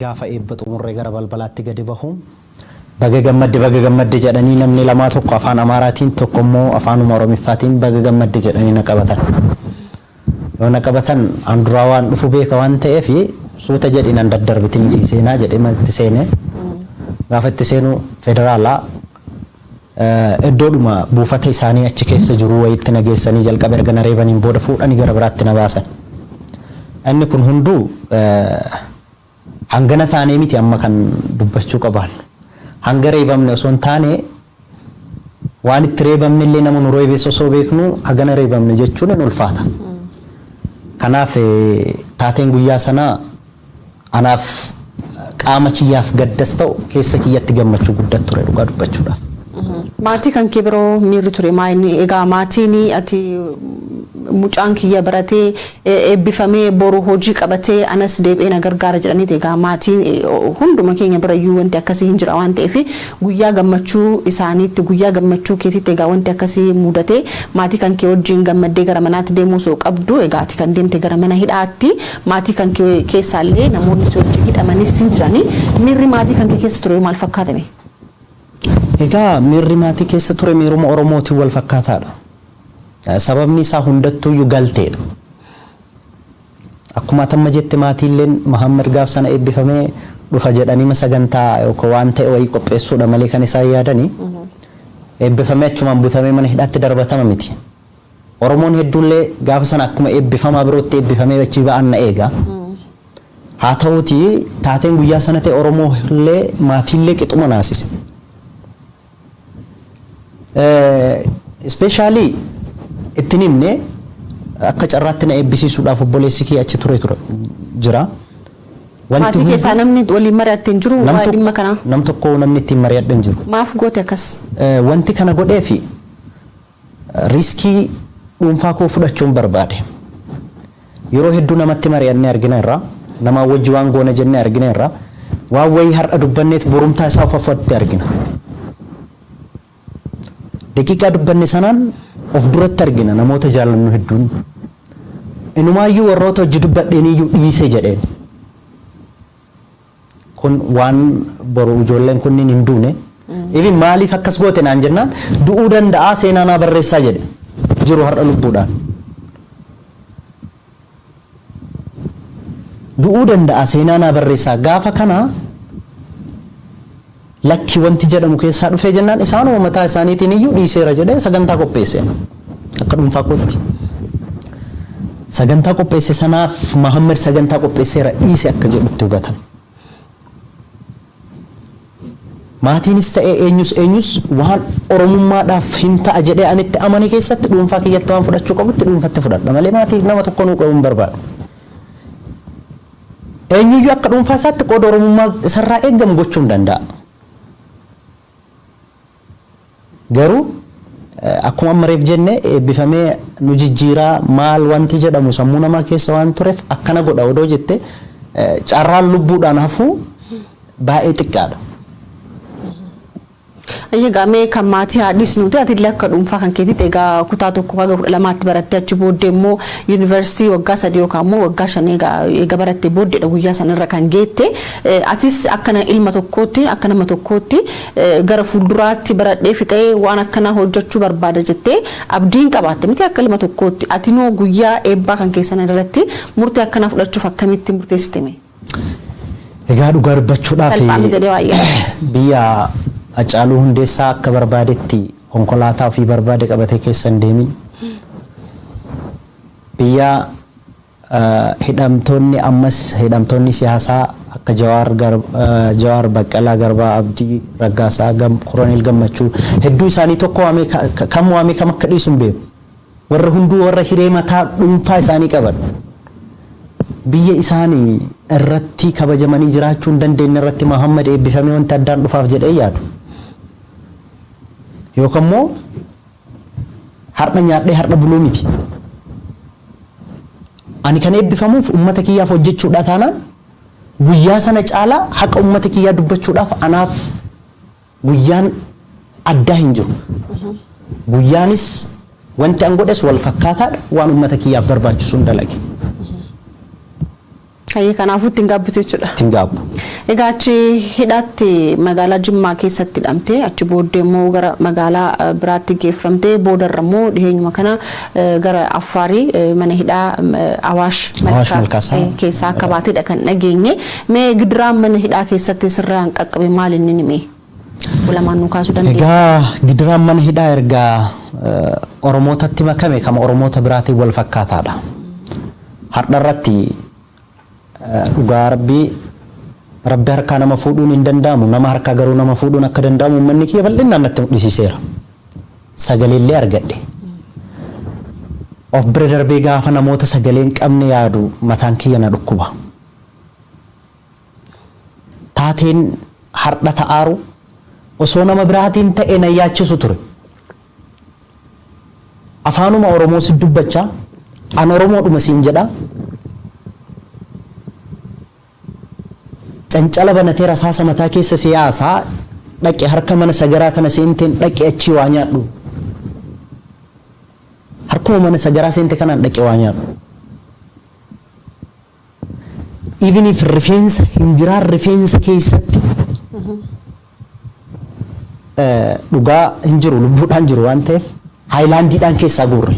Gaafa eebba xumurree gara balbalaatti gadi bahu, baga gammadde baga gammadde jedhanii namni lamaa tokko afaan Amaaraatiin tokko immoo afaanuma Oromiffaatiin baga gammadde jedhanii na qabatan. Yoo na qabatan an duraa waan dhufu beeka waan ta'eef suuta jedhi nan daddarbitin sii seenaa jedhee itti seene. Gaafa itti seenu federaalaa iddoodhuma buufata isaanii achi keessa jiru wayiitti na geessanii jalqaba erga na reebaniin booda fuudhanii gara biraatti na baasan. Inni kun hunduu hangana taanee miti amma kan dubbachuu qabaannu. Hanga reebamne osoo hin taane waan itti reebamne illee nama nu reebes osoo beeknu hagana reebamne jechuun hin ulfaata. Kanaaf taateen guyyaa sanaa anaaf qaama kiyyaaf gaddas ta'u keessa kiyyatti gammachuu guddaa ture dhugaa dubbachuudhaaf. Maatii kan kee biroo miirri ture maa inni? Egaa maatiin ati mucaan kiyya baratee eebbifamee boru hojii qabatee anas deebi'ee na gargaara jedhaniiti, egaa maatiin hunduma keenya birayyuu wanti akkasii hin jira waan ta'eef, guyyaa gammachuu isaaniitti, guyyaa gammachuu keetitti egaa wanti akkasii mudatee maatii kan kee wajjin gammaddee gara manaatti deemuu osoo qabdu, egaa ati kan deemte gara mana hidhaatti. Maatii kan kee keessaallee namoonni si wajjin hidhamanis hin jiranii. Miirri maatii kan kee keessa ture maal fakkaatame? Egaa miirri maatii keessa ture miiruma Oromootiin wal fakkaataadha. Sababni isaa hundattuuyyuu galteedha. Akkuma atamma jette maatiilleen Mahammad gaaf sana eebbifamee dhufa jedhanii sagantaa yookaan waan ta'e wayii qopheessuudha malee kan isaan yaadanii eebbifamee achumaan butamee mana hidhaatti darbatama miti. Oromoon hedduullee gaafa sana akkuma eebbifamaa birootti eebbifamee achii ba'an na eega. Haa ta'uutii taateen guyyaa sana ta'e Oromoo illee maatiillee qixuma naasise. Especially ittiin himne, akka carraatti na eebbisiisuudhaaf obboleessi kiyya achi ture jira. Maatii keessaa namni waliin mari'atte hin jiru waa'ee dhimma kanaa? Nam tokko namni ittiin mari'adhe hin jiru. Maaf goote akkas? Wanti kana godheefi risk dhuunfaa koo fudhachuun barbaade. Yeroo hedduu namatti mari'annee argina irraa, namaa wajji waan goona jennee argina irraa, waan wayii har'a dubbanneet borumtaa isaa of afatti argina. Daqiiqaa dubbanne sanaan of duratti argina namoota jaallannu hedduun. Inumaayyuu warroota hojii dubbadheeniyyuu dhiise jedheen. Kun waan boru ijoolleen kunniin hin duune. Even maaliif akkas goote naan jennaan, du'uu danda'aa, seenaa naa barreessaa jedhe, jiru har'a lubbuudhaan. Du'uu danda'a, seenaa naa barreessaa, gaafa kana lakki wanti jedhamu keessaa dhufee jennaan isaanuma mataa isaaniitiin iyyuu dhiiseera jedhee sagantaa qopheesse akka dhuunfaa kootti. Sagantaa qopheesse sanaaf Mahammad sagantaa qopheesseera dhiise akka jedhutti hubatan. Maatiinis ta'ee eenyus eenyus waan Oromummaadhaaf hin ta'a jedhee ani itti amane keessatti dhuunfaa kiyyatti waan fudhachuu qabutti dhuunfatti fudhadha malee maatii nama tokko nuu qabu hin barbaadu. Eenyuyyuu akka dhuunfaa isaatti qooda Oromummaa isarraa eeggamu gochuu hin danda'a. Garuu akkuma amma reef jenne eebbifamee nu jijjiiraa maal wanti jedhamu sammuu namaa keessa waan tureef akkana godha odoo jette carraan lubbuudhaan hafuu baay'ee xiqqaadha. Egaa mee kan maatii haa dhiisnuuti, ati illee akka dhuunfaa kan keetitti egaa kutaa 1 haga 12tti barattee, achi booddee immoo yuunivarsiitii waggaa 3 yookaan immoo waggaa 5 egaa barattee booddeedha guyyaa sanarra kan geette. Atis akka ilma tokkootti, akka nama tokkootti gara fuulduraatti baradhee fixee waan akkanaa hojjechuu barbaada jettee abdiin qabaatte miti akka ilma tokkootti? Atinoo guyyaa eebbaa kan keessan irratti murtee akkanaa fudhachuuf akkamitti murteessite mee? Egaa dhugaa dubbachuudhaaf Salphaa miti jedhee waayee. biyya Hacaaluu Hundeessaa akka barbaadetti konkolaataa ofii barbaade qabatee keessa hin deemin. Biyya hidhamtoonni, ammas hidhamtoonni siyaasaa akka Jawaar, Baqqalaa Garbaa, Abdii Raggaasaa, Koroneel Gammachuu hedduu isaanii tokko waamee kam waamee kam akka dhiisu hin beeku. Warra hunduu warra hiree mataa dhuunfaa isaanii qaban. Biyya isaanii irratti kabajamanii jiraachuu hin dandeenye irratti Muhammad eebbifamee wanti addaan dhufaaf jedhee yaadu. Yookaan immoo har'a nyaadhee har'a buluu miti. Ani kan eebbifamuuf uummata kiyyaaf hojjechuudha taanaan, guyyaa sana caalaa haqa uummata kiyyaa dubbachuudhaaf anaaf guyyaan addaa hin jiru. Guyyaanis wanti an godhes wal fakkaataadha, waan uummata kiyyaaf barbaachisuun dalage. Hayyee, kanaafuu ittiin gaabbitu jechuudha. Ittiin gaabbu. Egaa achi hidhaatti magaalaa Jimmaa keessatti hidhamte, achi booddee immoo gara magaalaa biraatti geeffamte, boodarra immoo dhiheenyuma kana gara Affaarii mana hidhaa Awaash Malkaa keessaa akka baatedha kan dhageenye. Mee gidiraan mana hidhaa keessatti sirraan qaqqabe maal inni hime? Lamaan nu kaasuu dandeenya. Egaa gidiraan mana hidhaa erga Oromootatti makame kama Oromoota biraatiin wal fakkaataadha. Har'a irratti dhugaa Rabbii, Rabbi harkaa nama fuudhuun hin danda'amu, nama harkaa garuu nama fuudhuun akka danda'amu uummanni kiyya bal'inaan natti mul'isiiseera. Sagaleellee argadhe. Of bira darbee gaafa namoota sagalee hin qabne yaadu mataan kiyya na dhukkuba. Taateen har'a ta'aaru osoo nama biraatiin ta'e na yaachisu ture. Afaanuma Oromoo si dubbachaa, an Oromoodhuma siin jedhaa, cancala banatee rasaasa mataa keessa si yaasaa, dhaqe harka mana sagaraa kana seenteen dhaqe achii waa nyaadhu. Harkuma mana sagaraa seente kanaan dhaqe waa nyaadhu. Even if rifeensa hin jiraan, rifeensa keessatti dhugaa hin jiru, lubbuudhaan jiru waan ta'eef haayilaandiidhaan keessaa guurre.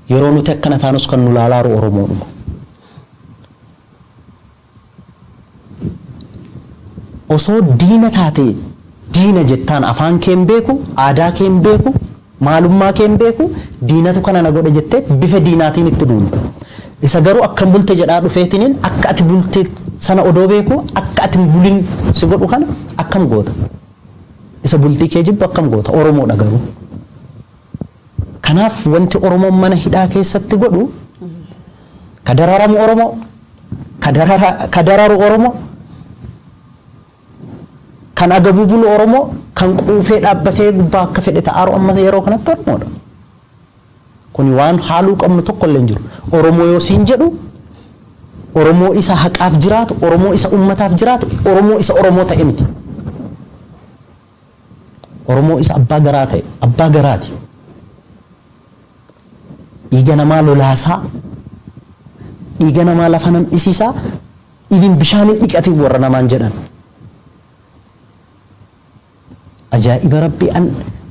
Yeroo nuti akkana taanus kan nu laalaaru Oromoodhuma. Osoo diina taate diina jettaan, afaan kee hin beeku, aadaa kee hin beeku, maalummaa kee hin beeku, diinatu kana na godhe jettee bifa diinaatiin itti duulta. Isa garuu akkam bulte jedhaa dhufeetiniin akka ati bulte sana odoo beeku akka ati hin bulin si godhu kana akkam goota? Isa bultii kee jibbu akkam goota? Oromoodha garuu. Kanaaf wanti Oromoon mana hidhaa keessatti godhu, ka dararamu Oromoo, ka dararu Oromoo, kan agabuu bulu Oromoo, kan quufee dhaabbatee gubbaa akka fedhe ta'aaru amma yeroo kanatti Oromoodha. Kuni waan haaluu qabnu tokko illee hin jiru. Oromoo yoo siin jedhu Oromoo isa haqaaf jiraatu, Oromoo isa ummataaf jiraatu, Oromoo isa Oromoo ta'e miti. Oromoo isa abbaa garaa ta'e, abbaa garaati. Dhiiga namaa lolaasaa, dhiiga namaa lafa nam'isiisaa, even bishaaniin dhiqatiin warra namaan jedhan. Ajaa'iba Rabbii, an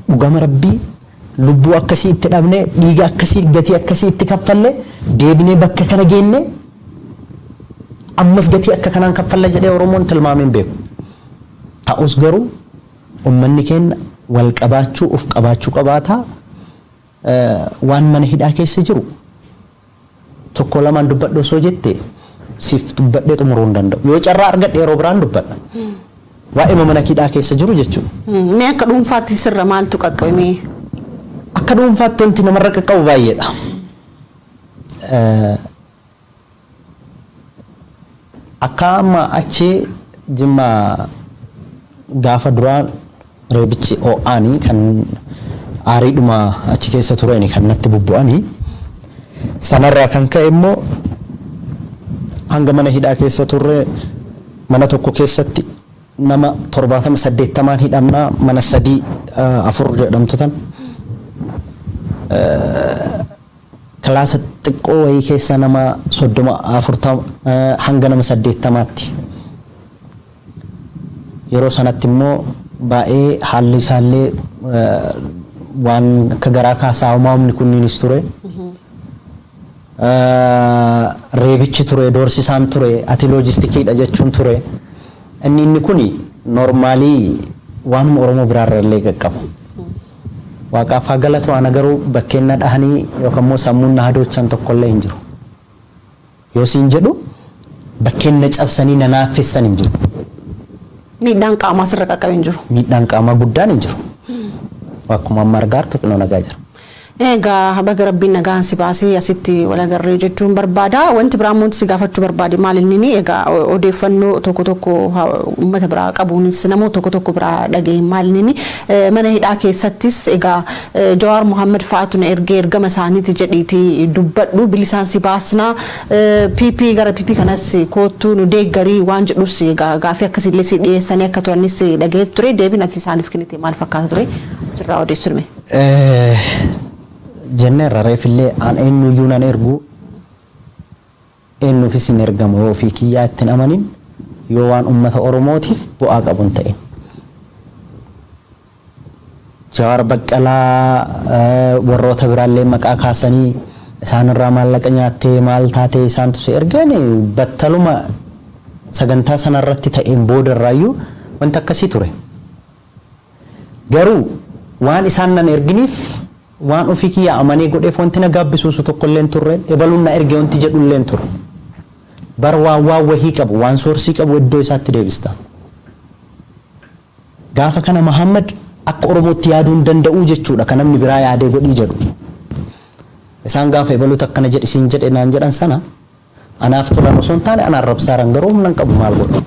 dhugama Rabbii lubbuu akkasii itti dhabne, dhiiga akkasii, gatii akkasii itti kaffalle, deebinee bakka kana geenne, ammas gatii akka kanaan kaffalla jedhee Oromoon tilmaameen beeku. Ta'us garuu uummanni keenya wal qabaachuu, of qabaachuu qabaataa. Waan mana hidhaa keessa jiru tokko lamaan dubbadhu osoo jette siif dubbadhee xumuruu hin danda'u. Yoo carraa argadhe yeroo biraan dubbadha. Waa'ee mana hidhaa keessa jiru jechuudha. Mee akka dhuunfaatti sirra maaltu qaqqabe? Akka dhuunfaatti wanti namarra qaqqabu baay'eedha. Akka amma achi Jimmaa gaafa duraan reebichi ho'aanii kan aariidhuma achi keessa tureeni kan natti bubbu'anii, sanarraa kan ka'e immoo hanga mana hidhaa keessa turre mana tokko keessatti nama 70 80n hidhamnaa, mana sadii afur jedhamtu tan kilaasa xiqqoo wayii keessa nama 30 40 hanga nama 80tti. Yeroo sanatti immoo baay'ee haalli isaallee waan akka garaa kaasaa humni kunniinis ture. Reebichi ture, doorsisaan ture, ati loojistikiidha jechuun ture. Inni kuni normally waanuma Oromoo biraarra illee qaqqabu. Waaqaaf haa galatu, ana garuu bakkeen na dhahanii yookaan immoo sammuun na hadoochan tokkollee hin jiru. Yoo siin jedhu bakkeen na cabsanii na naaffessan hin jiru. Miidhaan qaamaa sirra qaqqabe hin jiru. Miidhaan qaamaa guddaan hin jiru. Akkuma amma argaartu qinoo nagaa jira. Egaa baga Rabbiin nagaan si baasee asitti wal agarree jechuun barbaada. Wanti biraa immoo si gaafachuu barbaade maal inni, egaa odeeffannoo tokko tokko uummata biraa qabuunis namoota tokko tokko biraa dhaga'e, maal inni, mana hidhaa keessattis egaa Jawaar Mohaammed fa'aatu na ergee, ergama isaaniiti jedhiiti dubbadhu, bilisaan si baasnaa, PP gara PP kanas koottuu nu deeggarii waan jedhus, egaa gaafii akkasiillee si dhiyeessanii akka turanis dhaga'ee ture. Deebiin ati isaaniif kennite maal fakkaata ture? Achirraa odeessu dhume. Jenneerra reefillee, an eenyuyyuu nan ergu. Eenyuufis hin ergamu yoo ofii kiyyaa itti hin amanin, yoo waan uummata Oromootiif bu'aa qabu hin ta'in. Jawaar Baqqalaa, warroota biraallee maqaa kaasanii isaanirraa maallaqa nyaattee maal taatee isaantu si ergeen, battaluma sagantaa sanarratti ta'een boodarraayyuu wanta akkasii ture. Garuu waan isaan nan erginiif, waan ofii kiyyaa amanee godheef wanti na gaabbisuusu tokkollee hin turre, ebaluun na erge wanti jedhullee hin turre. Bar waan wahii qabu, waan source qabu iddoo isaatti deebista. Gaafa kana Mahammad akka Oromootti yaaduu hin danda'uu jechuudha kan namni biraa yaadee godhii jedhu. Isaan gaafa ebaluutu akkana jedhi siin jedhe naan jedhan sana, anaaf tolan osoo hin taane anaan rabsaaran, garuu humna hin qabu, maal godhu.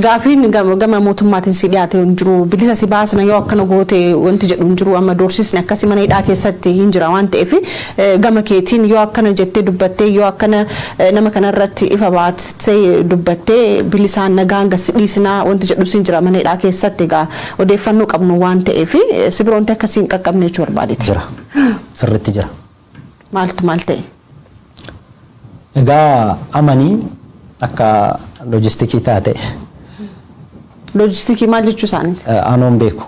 Gaafiin gama mootummaatiin si dhiyaate hin jiru, bilisa si baasna yoo akkana goote wanti jedhu hin jiru. Amma doorsisni akkasii mana hidhaa keessatti hin jira waan ta'eef, gama keetiin yoo akkana jettee dubbattee, yoo akkana nama kanarratti ifa baattee dubbattee, bilisaan nagaan gasi dhiisnaa wanti jedhus hin jira mana hidhaa keessatti. Egaa odeeffannoo qabnu waan ta'eef, si bira wanti akkasii hin qaqqabne jechuu barbaadeeti. Jira. Sirriitti jira. Maaltu maal ta'e? Egaa amanii akka loojistikii taate. Loojistikii maal jechuu isaaniiti? Anoon beeku.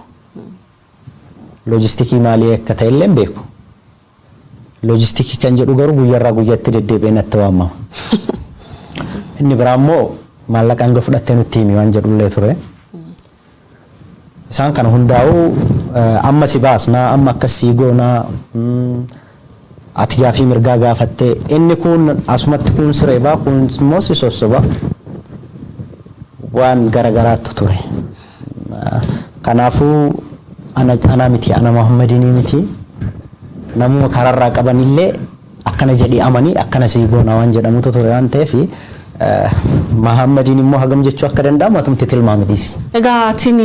Loojistikii maalii akka ta'e illee hin beeku. Loojistikii kan jedhu garuu guyyaarraa guyyaatti deddeebi'ee natti waamama. Inni biraa immoo maallaqa hanga fudhattee nutti himi waan jedhullee ture. Isaan kana hundaa'uu amma si baasnaa, amma akkas sii goonaa, ati gaafii mirgaa gaafattee, inni kun asumatti kun si reebaa, kun immoo si sossoba, waan garagaraattu ture. Kanaafuu ana miti, ana Muhammadinii miti, namuma kararraa qabanillee akkana jedhii amanii akkana sii goona waan jedhamutu ture waan ta'eef, Muhammadiin immoo hagam jechuu akka danda'amu atumti tilmaami dhiisi. Egaa atiin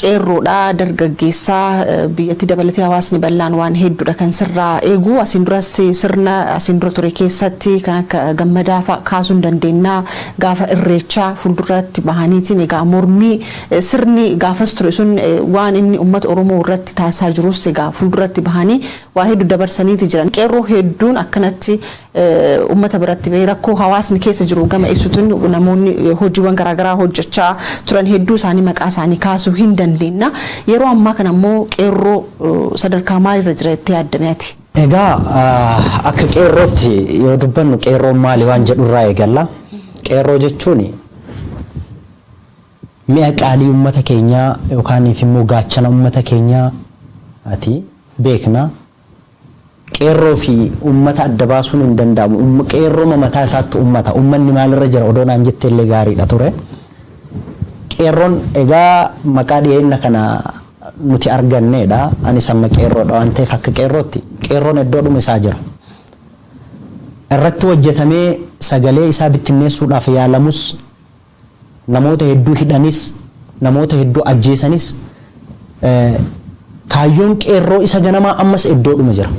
qeerroodha, dargaggeessaa, biyyatti dabalatee hawaasni bal'aan waan hedduudha kan sirraa eegu. Asiin duras sirna asiin dura ture keessatti kan akka Gammadaa fa'a kaasuu hin dandeenya. Gaafa Irreechaa fuulduratti bahaniitiin egaa mormii sirni gaafas ture sun waan inni uummata Oromoo irratti taasisaa jirus egaa fuulduratti bahanii waa hedduu dabarsaniiti jiran. Qeerroo hedduun akkanatti uummata biratti bahee rakkoo hawaasni keessa jiru gama ibsutuun namoonni hojiiwwan garaagaraa hojjechaa turan hedduu isaanii maqaa isaanii kaasuu hin dandeenya. Yeroo ammaa kana immoo qeerroo sadarkaa maalirra jira jettee yaaddame ati? Egaa akka qeerrootti yoo dubbannu, qeerroon maali waan jedhurraa eegalla. Qeerroo jechuun mi'a qaalii uummata keenyaa yookaan immoo gaachana uummata keenyaa ati beekna. Qeerroo fi uummata adda baasuun hin danda'amu. Qeerroo mataa isaatti uummata. Uummanni maalirra jira odoo naan jettee illee gaariidha ture. Qeerroon egaa maqaa dhiyeenya kana nuti arganneedha. Anis amma qeerroodha waan ta'eef, akka qeerrootti qeerroon iddoodhuma isaa jira. Irratti hojjetamee sagalee isaa bittinneessuudhaaf yaalamus, namoota hedduu hidhanis, namoota hedduu ajjeesanis, kaayyoon qeerroo isa ganamaa ammas iddoodhuma jira.